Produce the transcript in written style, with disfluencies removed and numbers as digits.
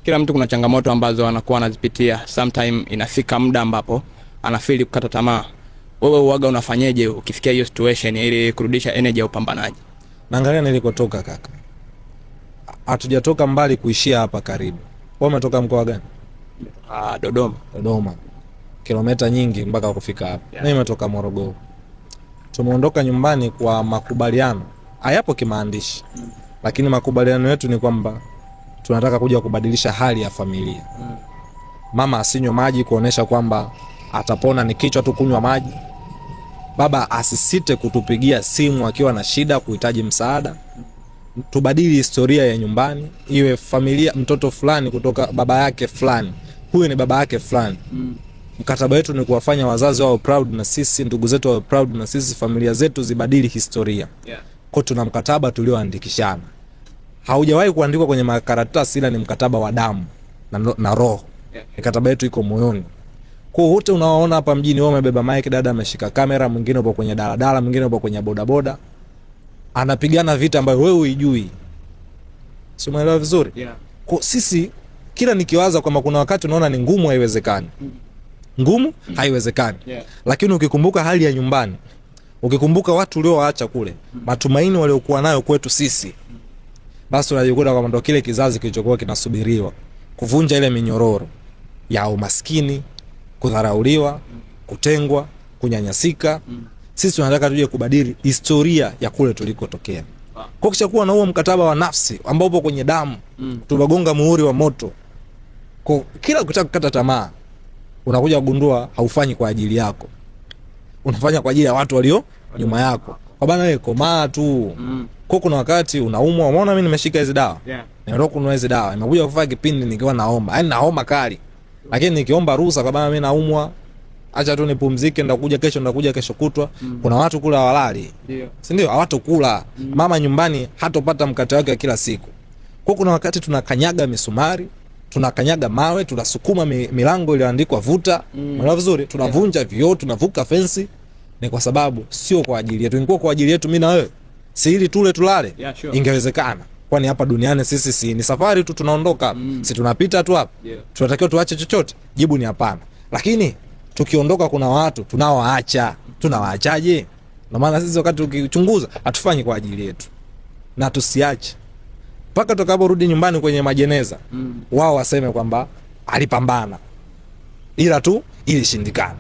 Kila mtu kuna changamoto ambazo anakuwa anazipitia. Sometime inafika muda ambapo anafeel kukata tamaa. Wewe uwaga unafanyeje ukifikia hiyo situation ili kurudisha energy ya upambanaji? Naangalia nilikotoka kaka, hatujatoka mbali kuishia hapa karibu. Wewe umetoka mkoa gani? Ah, Dodoma. Dodoma, kilomita nyingi mpaka kufika hapa. Yeah. Mimi nimetoka Morogoro. Tumeondoka nyumbani kwa makubaliano, hayapo kimaandishi, lakini makubaliano yetu ni kwamba tunataka kuja kubadilisha hali ya familia. Mama asinywe maji kuonesha kwamba atapona ni kichwa tu kunywa maji. Baba asisite kutupigia simu akiwa na shida, kuhitaji msaada. Tubadili historia ya nyumbani, iwe familia, mtoto fulani kutoka baba yake fulani, huyu ni baba yake fulani. Mkataba wetu ni kuwafanya wazazi wao proud na sisi, ndugu zetu wawe proud na sisi, familia zetu zibadili historia. Kwa tuna mkataba tulioandikishana, haujawahi kuandikwa kwenye makaratasi, ila ni mkataba wa damu na roho. Mikataba yetu iko moyoni. Kwa wote unaoona hapa mjini, wewe umebeba mic, dada ameshika kamera, mwingine upo kwenye daladala, mwingine upo kwenye bodaboda, anapigana vita ambayo wewe huijui. Si umeelewa vizuri? Yeah. Kwa sisi kila nikiwaza kwamba kuna wakati unaona ni ngumu, haiwezekani, ngumu, haiwezekani, lakini ukikumbuka hali ya nyumbani, ukikumbuka watu uliowaacha kule, matumaini waliokuwa nayo kwetu sisi, basi unajikuta kwamba ndo kile kizazi kilichokuwa kinasubiriwa kuvunja ile minyororo ya umaskini, kudharauliwa, kutengwa, kunyanyasika. Sisi tunataka tuje kubadili historia ya kule tulikotokea. Kwa kisha kuwa na huo mkataba wa nafsi ambao upo kwenye damu, tumegonga muhuri wa moto. Kwa kila ukitaka kukata tamaa, unakuja kugundua haufanyi kwa ajili yako, unafanya kwa ajili ya watu walio nyuma yako. Kwa bana, wewe komaa tu. Kwa kuna wakati unaumwa, umeona mimi nimeshika hizi dawa. Nimetoka kununua hizi dawa. Nimekuja kufanya kipindi nikiwa naomba. Yaani naomba kali. Lakini nikiomba ruhusa kwa bana, mimi naumwa, acha tu nipumzike, ndakuja kesho, ndakuja kesho kutwa. Kuna watu kula hawalali. Si ndio? Hawatokula. Mama nyumbani hatopata mkate wake wa kila siku. Kwa kuna wakati tunakanyaga misumari, tunakanyaga mawe, tunasukuma milango iliyoandikwa vuta. Unaelewa vizuri? Tunavunja vioo, tunavuka fensi. Ni kwa sababu sio kwa ajili yetu. Ingekuwa kwa ajili yetu mimi na wewe, si ili tule tulale, Yeah, sure. ingewezekana. Kwani hapa duniani sisi si ni safari tu tunaondoka, si tunapita tu hapa. Tunatakiwa tuache chochote? Jibu ni hapana. Lakini tukiondoka kuna watu tunaowaacha. Tunawaachaje? Na maana sisi wakati ukichunguza hatufanyi kwa ajili yetu. Na tusiache mpaka tutakaporudi nyumbani kwenye majeneza, wao waseme kwamba alipambana, ila tu ilishindikana.